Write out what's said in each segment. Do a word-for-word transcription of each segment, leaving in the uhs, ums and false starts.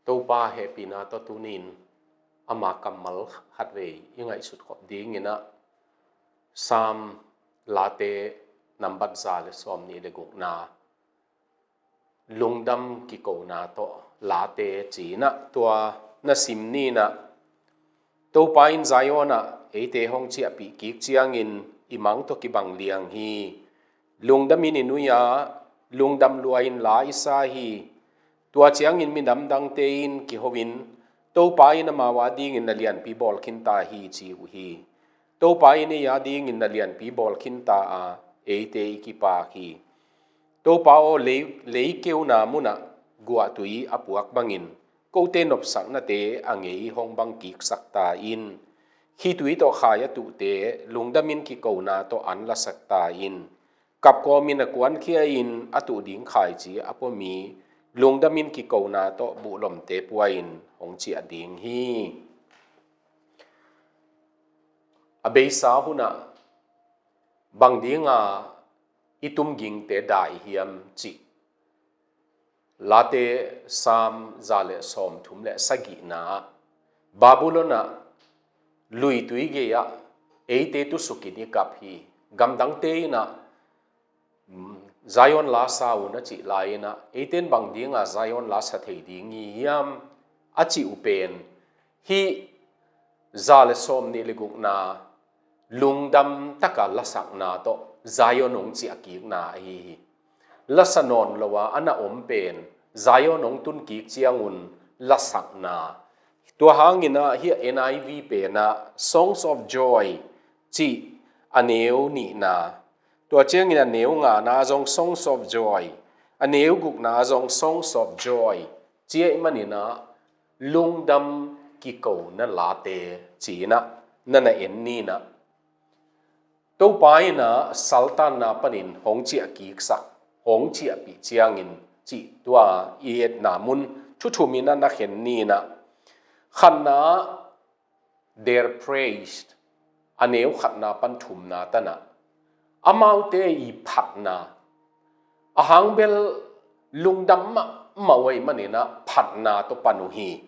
Topa hehpihna tawh tunin ama kammal khatvei i ngaihsut khop dingin ah Psalm Late nambat za le sawmnih le gukna, lungdam kikona tawh Late ci-in ah tua na sim ni-in ah, Topa in Zion ah eite hong ciahpih kik ciangin i mang tawh kibang liang hi. Lungdamin i nui a, lungdam lua-in la i sa hi. Tua ciangin minam dangte in kiho-in, Topa in amau adingin na lianpi bawl khinta hi, ci uh hi. Topa in ei adingin na lianpi bawl khinta a, eite i kipak hi. Topa aw, lei, leikeuna munah guahtui a puak bangin kote nopsaknate a ngei hong bang kiksak ta in. Khitui tawh khai a tuhte lungdamin kikona tawh an lasak ta in. Kapkawmin a kuankhia-in a tuh ding khaici a pua mi lungdamin kikona tawh buhlomte pua-in hong ciah ding hi. A beisa hunah bang dinga i tumgingte dai hiam cih Late Psalm za le sawmthum le sagihna ah, Babylon ah luitui gei-ah eite tusukin i kap hi. Gamdangte in ah, mm, Zion la sa un a cih lai-in ah, eite in bang dinga Zion la sa thei ding hi hiam a cih uh pen, hih za le sawmnih le gukna lungdam taka lasakna tawh Zion hong ciahkikna ahi hi. Lasa nawn lo a, a na om pen Zion hong tunkik ciangun lasakna. Tua hangin ah hih N I V pen ah Songs of Joy cih a neu nihna, tua ciangin a neu ngana zong Songs of Joy, a neu gukna zong Songs of Joy ci ahih manin ah lungdam kikona late ci-in ah na na en ni-in ah, Topa in ah saltanna panin hong ciahkiksak, hong ciahpih ciangin cih tua i etna mun thu thum in ah na khen ni-in ah, khatna, their praise, a neu khatna pan thumna tan ah, amaute i phatna, a hang bel lungdam mahmah uh ahih manin ah phatna tawh pan uh hi.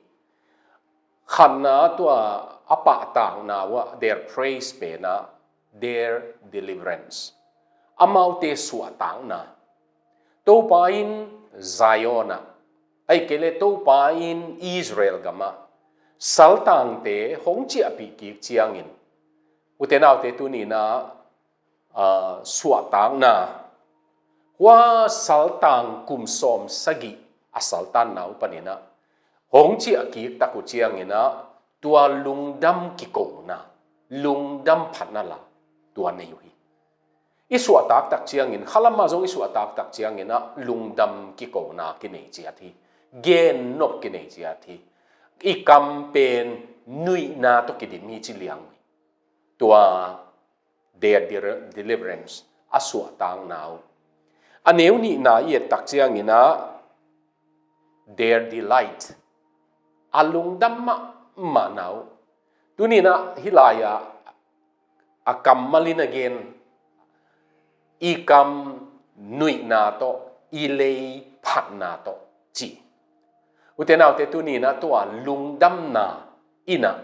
Khatna tua a pahtakna uh ah their praise pen ah their deliverance, amaute suahtakna. Topa in Zion ah, ahih kei leh Topa in Israel gam ah saltangte hong ciahpih kik ciangin, ute naute, tuni-in ah, aa, suahtakna, hua saltang kum sawm sagih a saltanna uh panin ah hong ciahkik tak uh ciangin ah tua lungdam kikona, lungdam phatna la tua nei uh hi. I suahtak tak ciangin, khalam ah zong i suahtak tak ciangin ah lungdam kikona kinei ciat hi. Gennop kinei ciat hi. I kam pen nuihna tawh kidim hi ci liang uh hi. Tua their de-, deliverance, a suahtakna uh. A neu nihna i et tak ciangin ah their delight, a lungdam mahmahna uh. Tuni-in ah hih lai-ah a kammal in a gen, i kam nuihna tawh, i lei phatna tawh ci. Ute naute, tuni-in ah tua lungdamna in ah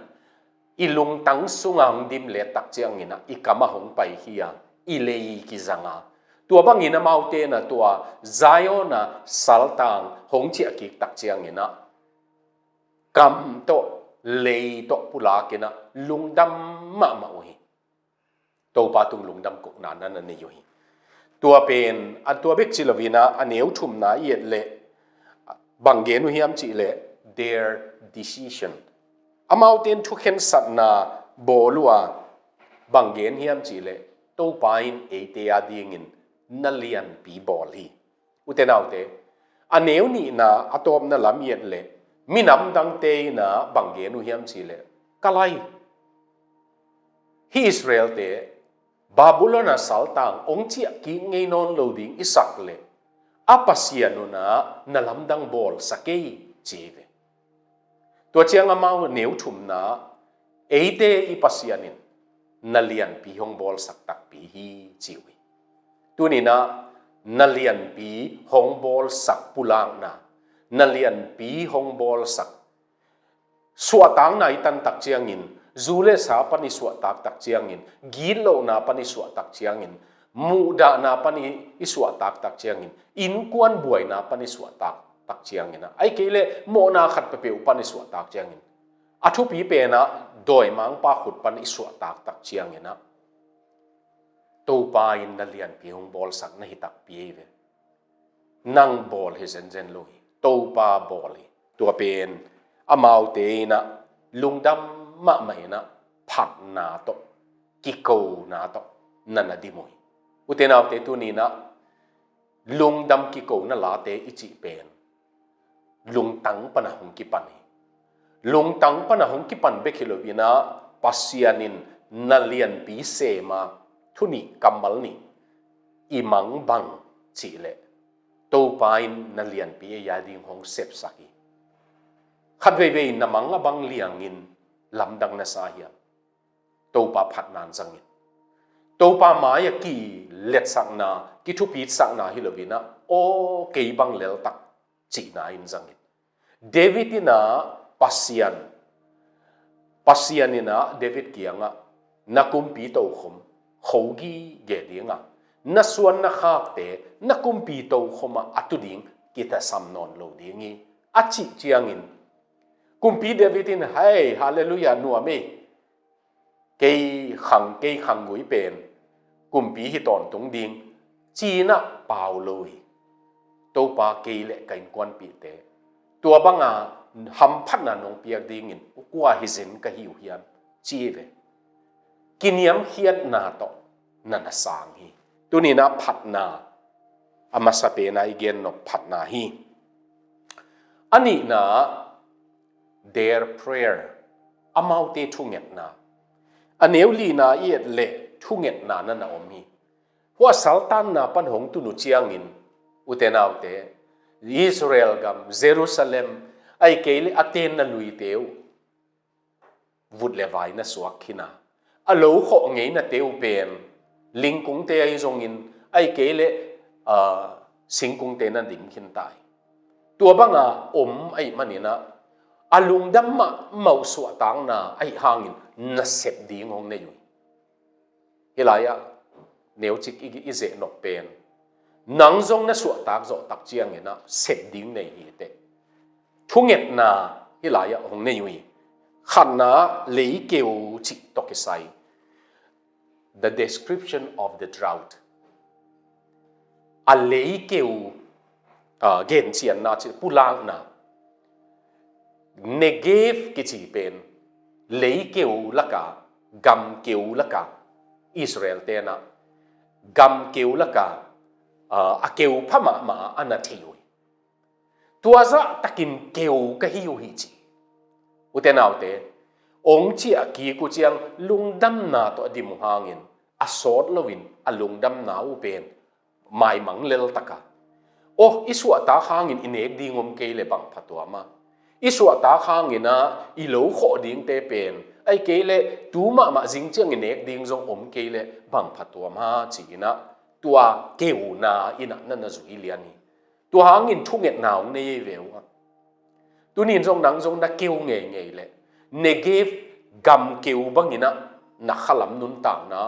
i lungtang sunga hong dim let tak ciangin ah i kam ah hong pai hi a, i lei kizang a. Tua bangin amaute in ah tua Zion ah saltang hong ciahkik tak ciangin ah kam tawh, lei tawh pulakin ah lungdam mahmah uh hi. Topa tung lungdam kokna na na nei uh hi. Tua pen, a tua bek ci lo-in ah, a neu thumna i et leh, bang gen uh hiam cih leh, their decision. Amaute in thukhensatna bawl uh a, bang gen hiam cih leh, Topa in eite adingin na lianpi bawl hi. Ute naute, a neu nihna a tawpna lam i et leh, minam dangte in ah bang gen uh hiam cih leh, ka lai, hih Israelte Babylon ah saltang hong ciahkik ngei nawn lo ding i sak leh, a Pasian un ah na lamdang bawlsa kei, ci hi ve. Tua ciang amau neu thumna, eite i Pasian in na lianpi hong bawlsak takpi hi, ci uh hi. Tuni-in ah na lianpi hong bawlsak pulakna, na lianpi hong bawlsak. Suahtakna i tan tak ciangin, zu le sa pan i suahtak tak ciangin, gitlohna pan i suahtak ciangin, muhdahna pan i, i suahtak tak ciangin, innkuan buaina pan i suahtak tak ciangin ah, ahih kei leh mawhna khat peuhpeuh pan i suahtak ciangin, a thupi pen ah dawimangpa khut pan i suahtak tak ciangin ah, Topa in na lianpi hong bawlsak na hi takpi ei ve. Nang bawl hi zenzen lo hi. Topa bawl hi. Tua pen amaute in ah lungdam mahmah in ah phatna tawh, kikona tawh na na dim uh hi. U te nau te, tuni in ah lungdam kikona late i cih pen lungtang pan a hong kipan hi. Lungtang pan a hong kipan bek hi lo in ah, Pasian in na lianpi sem a, thu nih kammal nih i mang bang cih leh, Topa in na lianpi ei a ding hong sepsak hi. Khat veivei na mang a bang liangin lamdang na sa hiam? Topa phatna in zang in. Topa mai-ah kiletsakna, kithupitsakna hi lo in ah, aw kei bang lel tak cihna in zang in. David in ah Pasian, Pasian in ah David kiangah, na kumpi tokhom kho gige ding a, na suan na khakte na kumpi tokhom ah a tu ding kitasam nawn lo ding hi, a cih ciangin, kumpi David in, hei, halleluiah, nuam ei. Kei khang, kei khanggui pen kumpi hi tawntung ding, ci-in ah pau lo hi. Topa, kei le ka innkuanpihte tua banga hamphatna nong piak dingin kua hi zen ka hi uh hiam, ci hi ve. Kiniamkhiatna tawh na na sang hi. Tuni in ah phatna, a masa pen ah i gen nop phatna hi. A nihna, their prayer, amaute thungetna. A neu lina i et leh thungetna na na om hi. Hua saltanna pan hong tun uh ciangin, u te nau te, Israel gam, Jerusalem, ahih kei leh a tenna luite uh vut le vai na suak khin a, a lo khawh ngeina te uh pen lingkungte ahi zongin, ahih kei leh, aa, singkungte na dim khin ta hi. Tua banga om ahih manin ah, a lungdam mahmah uh suahtakna ahih hangin nasep ding hong nei uh hi. Hih lai-ah neucik i, i zeh nop pen, nang zong na suahtak zawh tak ciangin ah sep ding nei hi teh. Thungetna hih lai-ah hong nei uh hi. Khatna, leikeu cih tawh kisai. The description of the drought. A leikeu, ah, gencianna cih, pulakna. Negev kici pen leikeu laka, gamkeu laka, Israel tenah gamkeu laka, ah, a keu pha mahmah a na thei uh hi. Tua zah takin keu ka hi uh hi ci. U te nau te, ong ciah kik uh ciang lungdamna tawh a dim uh hangin, a sawt loin a lungdamna uh pen maimang lel taka, aw, i suahtak hangin i nek ding om kei leh bang phatuam a, i suahtak hangin ah i lo khawh dingte pen, ahih kei leh tu mahmah zing ciang i nek ding zong om kei leh bang phatuam a, ci-in ah tua keuna in ah na na zui lian hi. Tua hangin thungetna hong nei ei ve uh a. Tunin zong nang zong na keu ngeingei leh, Negev gamkeu bangin ah na khalam nuntakna,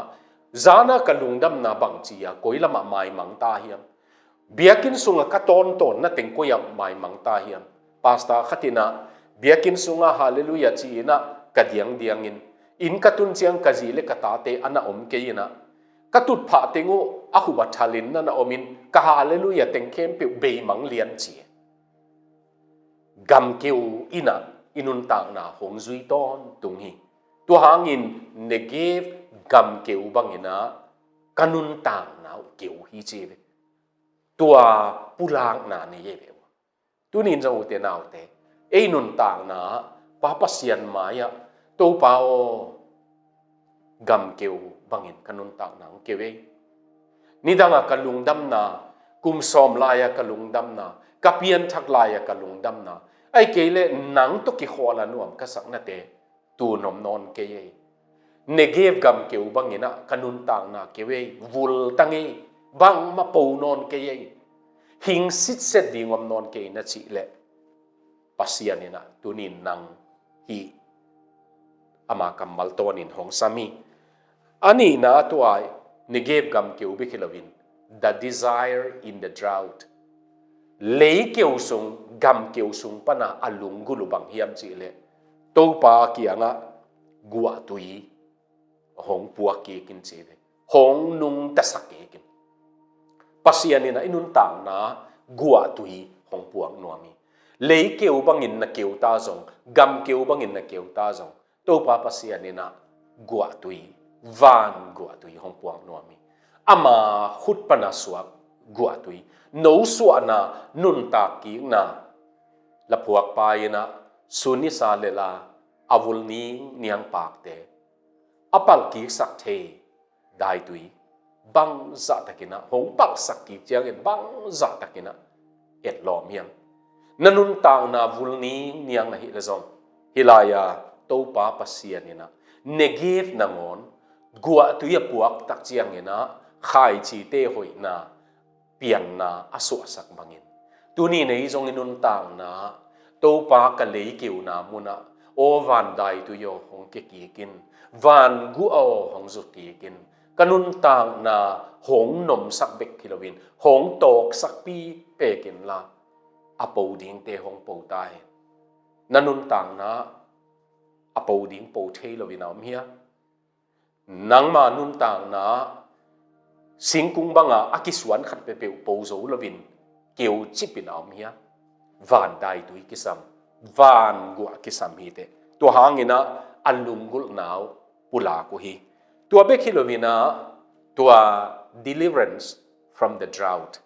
zan a ka lungdamna bangci-a koi lamah maimang ta hiam? Biakinn sungah ka tawntawnna teng koi-ah maimang ta hiam? Pastor khat in ah biakinn sungah Halleluiah ci-in ah ka diangdiangin, inn ka tun ciang ka zi le ka tate a na om kei in ah, ka tutphah teng uh a hup a thalin na na omin, ka Halleluiah teng khempeuh beimang lian ci. Gamkeu in ah i nuntakna hong zui tawntung hi. Tua hangin Negev gamkeu bangin ah ka nuntakna uh keu hi ci ve. Tua pulakna nei ei ve uh. Tunin zong u te nau te, ei nuntakna Pa Pasian mai-ah, Topa aw, gamkeu bangin ka nuntakna hong keu ei. Nidangah ka lungdamna, kum sawm lai-a ka lungdamna, ka pianthak lai-a ka lungdamna, ahih kei leh nang tawh kikhawl a nuam ka saknate tu nom nawn kei ei. Negev gamkeu bangin ah ka nuntakna keu ei, vultang ei, bangmah po nawn kei ei. Hing sitset ding om nawn kei na cih leh, Pasian in ah tunin nang hih ama kammal tawnin hong sam hi. A nihna tua Negev gamkeu bek hi loin, the desire in the drought. Leikeu sung, gamkeu sung pana a lunggulh uh bang hiam cihleh, Topa kiangah guahtui hong puak kikin ci ve. Hong nungtasak kikin. Pasian in ah i nuntakna guahtui hong puak nuam hi. Leikeu bangin na keu ta zong, gamkeu bangin na keu ta zong, Topa Pasian in ah guahtui, van guahtui hong puak nuam hi. Ama khut pana suak guahtui, nosuahna, nuntak kikna, laphuakpa in ah sun i sa lel a, a vul ningniang pakte a palh kiksak thei daitui bangzah takin ah hong palhsak kik ciangin bangzah takin ah etlawm hiam? Na nuntakna vul ningniang na hih leh zong, hih lai-a Topa Pasian in ah Negev nangawn guahtui a puak tak ciangin ah khaicite hoihna, pianna a suahsak bangin, tuni nei zong i nuntakna, Topa ka leikeuna munah, aw van daitui aw hong kia kikin, van guah aw hong zu kikin, ka nuntakna hong nomsak bek hi loin hong tawksakpi pek inla, a po dingte hong po ta hen. Na nuntakna a po ding po thei loin a om hiam? Nangma nuntakna singkung banga a kisuan khat peuhpeuh po zo loin keu cipin a om hiam? Van daitui kisam, van guah kisam hi teh. Tua hangin ah a lunggulhna uh pulak uh hi. Tua bek hi loin ah tua deliverance from the drought,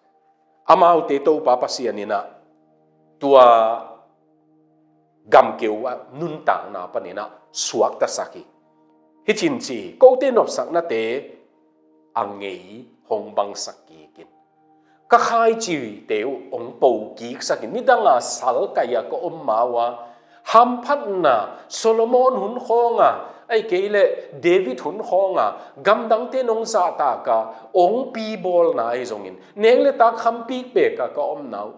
amaute Topa Pasian in ah tua gamkeu a nuntakna panin ah suaktasak hi. Hih cin ci, kote nopsaknate a ngei hong bangsak kikin, ka khaicite uh hong po kiksakin, nidanga salkai-a ka om ma uh a, hamphatna Solomon hun khawnga, ahih kei leh David hun khawnga, gamdangte nong zahtak a hong pibawlna ahi zongin, nek le tak hampik pek a ka omna uh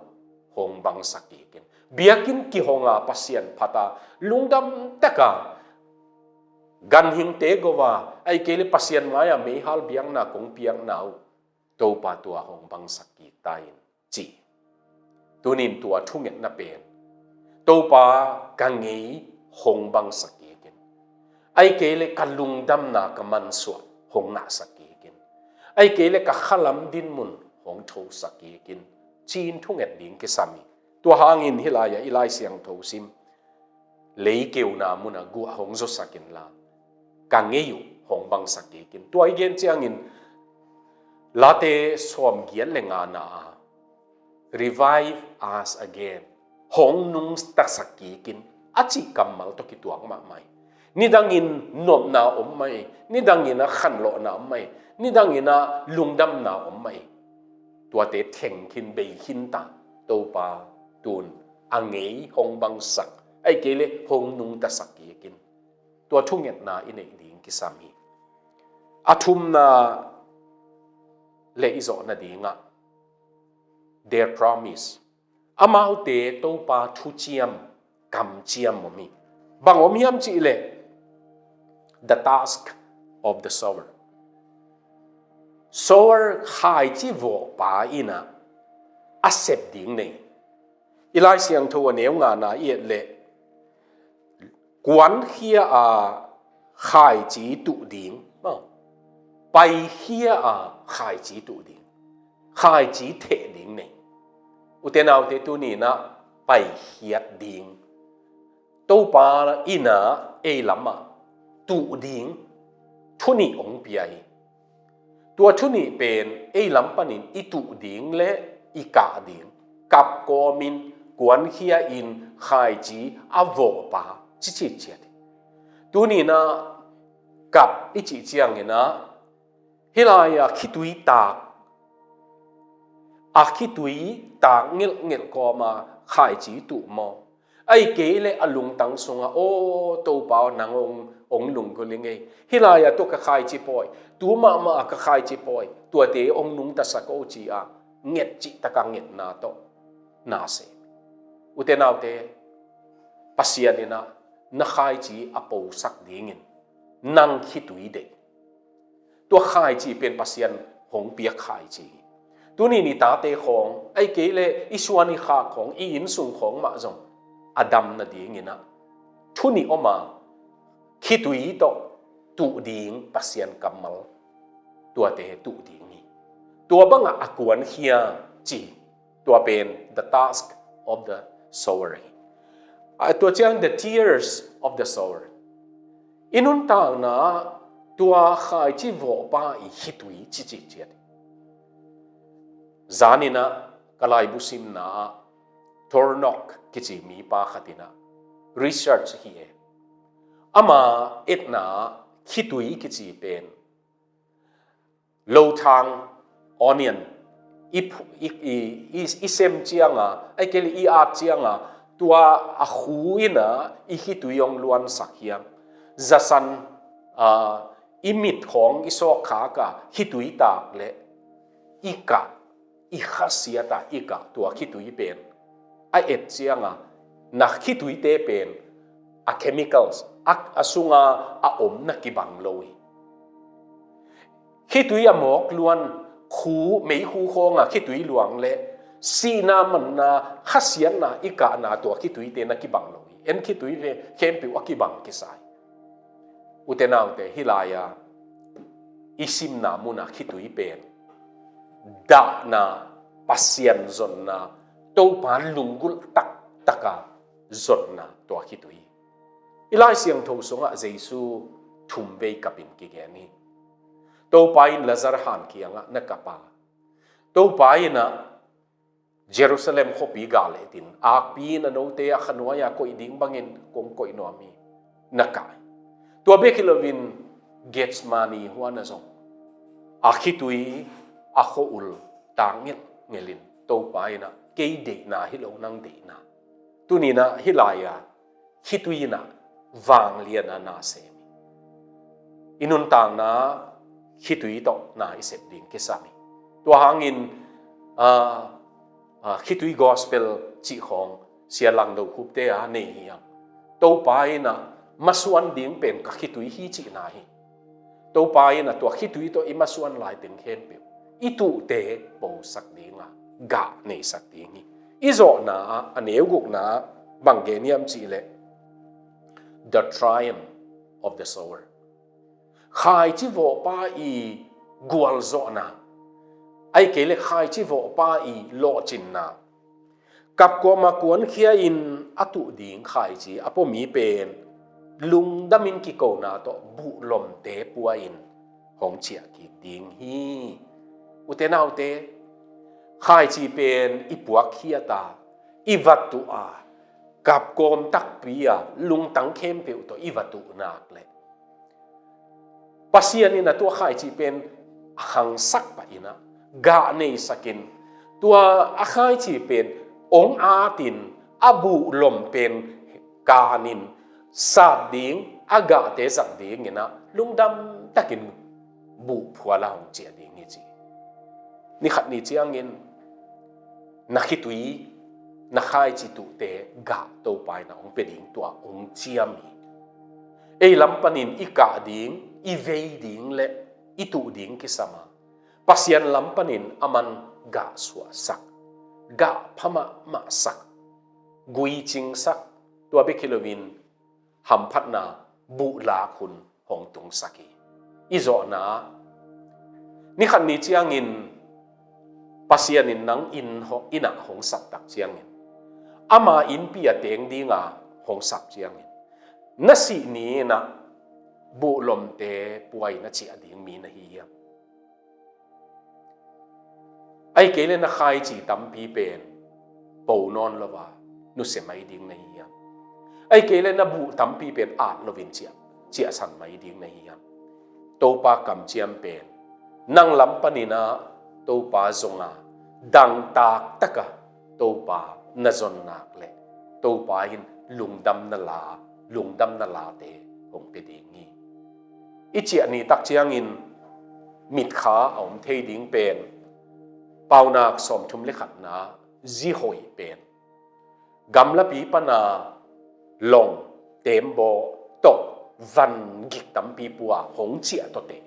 hong bangsak kikin, biakinn kihonga Pasian phata lungdam taka ganhingte gova, ahih kei leh Pasian maia meihal biakna kong piakna uh, Topa tua hong bangsak kik ta in, ci. Tunin tua thungetna pen, Topa ka ngei hong bangsak kikin, ahih kei leh ka lungdamna ka mansuah hong ngahsak kikin, ahih kei leh ka khalam dinmun hong thosak kikin, ci-in thunget ding kisam hi. Tua hangin hih lai-ah i Lai Siangtho sim, leikeuna munah guah hong zusak inla, ka ngei uh hong bangsak kikin. Tua i gen ciangin Late sawmgiat le ngana ah, "Revive us again." Hong nungtasak kikin a cih kammal tawh kituak mahmah hi. Nidangin nopna om mah hi, nidangin a khanlawhna om mah hi, nidangin a lungdamna om mah hi. Tuate theng khin, bei khin ta, Topa tun a ngei hong bangsak, ahih kei leh hong nungtasak kikin. Tua thungetna i neih ding kisam hi. A thumna le i zawhna dingah, their promise. Amaute Topa thuciam, kamciam om hi. Bang om hiam cihleh, the task of the sower. Sower, khaici vawhpa in ah a sep ding nei. I Lai Siangtho a neu ngana i et leh, kuankhia a khaici tuh ding, maw? Paikhia a khaici tuh ding, khaici theh ding nei. Ute naute, tuni in ah paikhiat ding, Topa in ah ei lamah tuh ding thu nih hong pia hi. Tua thu nih pen ei lam panin i tuh ding le i kah ding, kap kawmin, kuankhia in, khaici a vawhpa, cicit ciat hi. Tuni in ah kap i cih ciangin ah, hih lai-ah khitui tak, a khitui tak ngelhngelh kawma khaici tuh maw? Ahih kei leh a lungtang sungah, "Aw Topa aw, nang hong, hong lunggulh ing ei. Hih lai-ah tua ka khaici pawi, tu mahmah a ka khaici pawi, tuate hong nungtasak aw," ci-a nget cih taka ngetna tawh na sem. Ute naute, Pasian in ah na khaici a posak dingin nang khitui deih. Tua khaici pen Pasian hong piak khaici hi. Tuni ni tate khawng, ahih kei leh i suan i khak khawng, i innsung khawng mah zong a dam nadingin ah thu nih om a, khitui tawh tuh ding Pasian kammal tuate tuh ding hi. Tua bangah a kuankhia ci, tua pen the task of the sower hi. A, tua ciang the tears of the sower. I nuntakna tua khaici vawhpa i khitui cici ciat hi. Zanin ah ka laibu simna ah Thornock kici mipa khat in ah research hi e. Ama etna ah khitui kici pen lothang, onion, i, phu- i, i, i, i sem cianga, ahih kei leh i at cianga, tua a khu in ah i khitui hong luansak hiam? Zasan, a, i mit khawng i sawkkhak a khitui tak leh i kah, i khasiat a i kah tua khitui pen a et cianga na khituite pen a chemicals a, a sunga a om na kibang lo hi. Khitui a mawk luan, khu, meikhu khawnga khitui luang leh sihna, manna, khasiatna i kahna tua khituite na kibang lo hi. En khitui ve khempeuh a kibang kisa hi. Ute naute, hih lai-a i simna muna khitui pen dahna, Pasian zonna, Topa lunggulh taktaka zonna tua khitui. I Lai Siangtho sungah Jesu thum vei kapin kigen hi. Topa in Lazar han kiangah na kap a, Topa in ah Jerusalem khuapi gah leh din, akpi in a note a khanuai-a koih ding bangin kong koih nuam hi, na kah hi. Tua bek hi loin Gethsemane huan ah zong a khitui a khua-ul tak ngelhngelhin Topa in ah kei deihna hi lo, nang deihna. Tuni in ah hih lai-a khitui in ah vanglian a na sem hi. I nuntakna khitui tawh na i sep ding kisam hi. Tua hangin, a, a, khitui gospel cih khawng Sia Lang Do Khupte a nei hi hang. Topa in ah masuan ding pen ka khitui hi cihna hi. Topa in ah tua khitui tawh i masuan laiteng khempeuh i tuhte posak dinga gah neisak ding hi. I zawhna ah a neu gukna ah bang gen hiam cih leh the triumph of the sower. Khaici vawhpa i gualzawhna, ahih kei leh khaici vawhpa i lawhcinna. Kapkawm a kuankhia in a tuh ding khaici a pua mi pen lungdamin kikona tawh buhlomte pua-in hong ciah kik ding hi. Ute naute, khaici pen i puakkhiat a, i va tuh a, kapkawm takpi a, lungtang khempeuh tawh i va tuh nak leh Pasian in a tua khaici pen a khangsak pah in a, gah neisakin, tua a khaici pen ong atin, a buhlom pen kanin, sat ding, a gahte zang dingin a, lungdam takin buhphual a hong ciah ding hi ci. Ni khat ni ciangin na khitui, na khaici tuhte gah Topa in a hong pia ding tua hong ciam hi. Ei lam panin i kah ding, i vei ding le i tuh ding kisam a, Pasian lam panin aman gah suahsak, gah pha mahmahsak, guicingsak, tua bek hi loin hamphatna buhlak hun hong tungsak hi. I zawhna, ni khat ni ciangin Pasian in nang inn, inn ah hong sap tak ciangin, ama innpi a teng dinga hong sap ciangin, na sih ni-in a buhlomte pua-in a ciah ding mi na hi hiam? Ahih kei le na khaici tampi pen po nawn lo a nusia mai ding na hi hiam? Ahih kei le na buh tampi pen at loin ciah, ciahsan mai ding na hi hiam? Topa kamciam pen nang lam panin a Topa zong a, dangtak taka Topa na zon nak le Topa in lungdamna la, lungdamna late hong pia ding hi. I ciah ni tak ciangin mitkha a om thei ding pen, Paunak sawmthum le khatna, zi hoih pen, gamlapi pana long, teembaw tawh van gik tampi pua hong ciah tawh teh.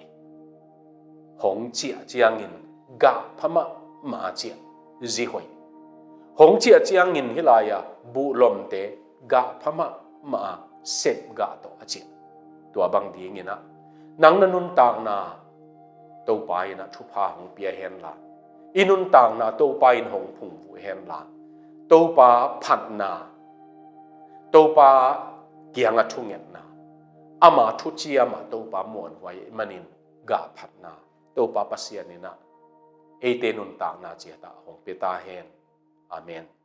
Hong ciah ciangin gah pha mahmah a ciah, zi hoih. Hong ciah ciangin hih lai-a buhlomte gah pha mahmah a, sep gah tawh a ciah. Tua bang dingin ah nang na nuntakna Topa in ah thupha hong pia hen la, i nuntakna Topa in hong phungvuh hen la, Topa phatna, Topa kiangah thungetna, ama thuciam ah Topa muanhuai manin gah phatna Topa Pasian in ah eite nuntakna ciat ah hong pia ta hen. Amen.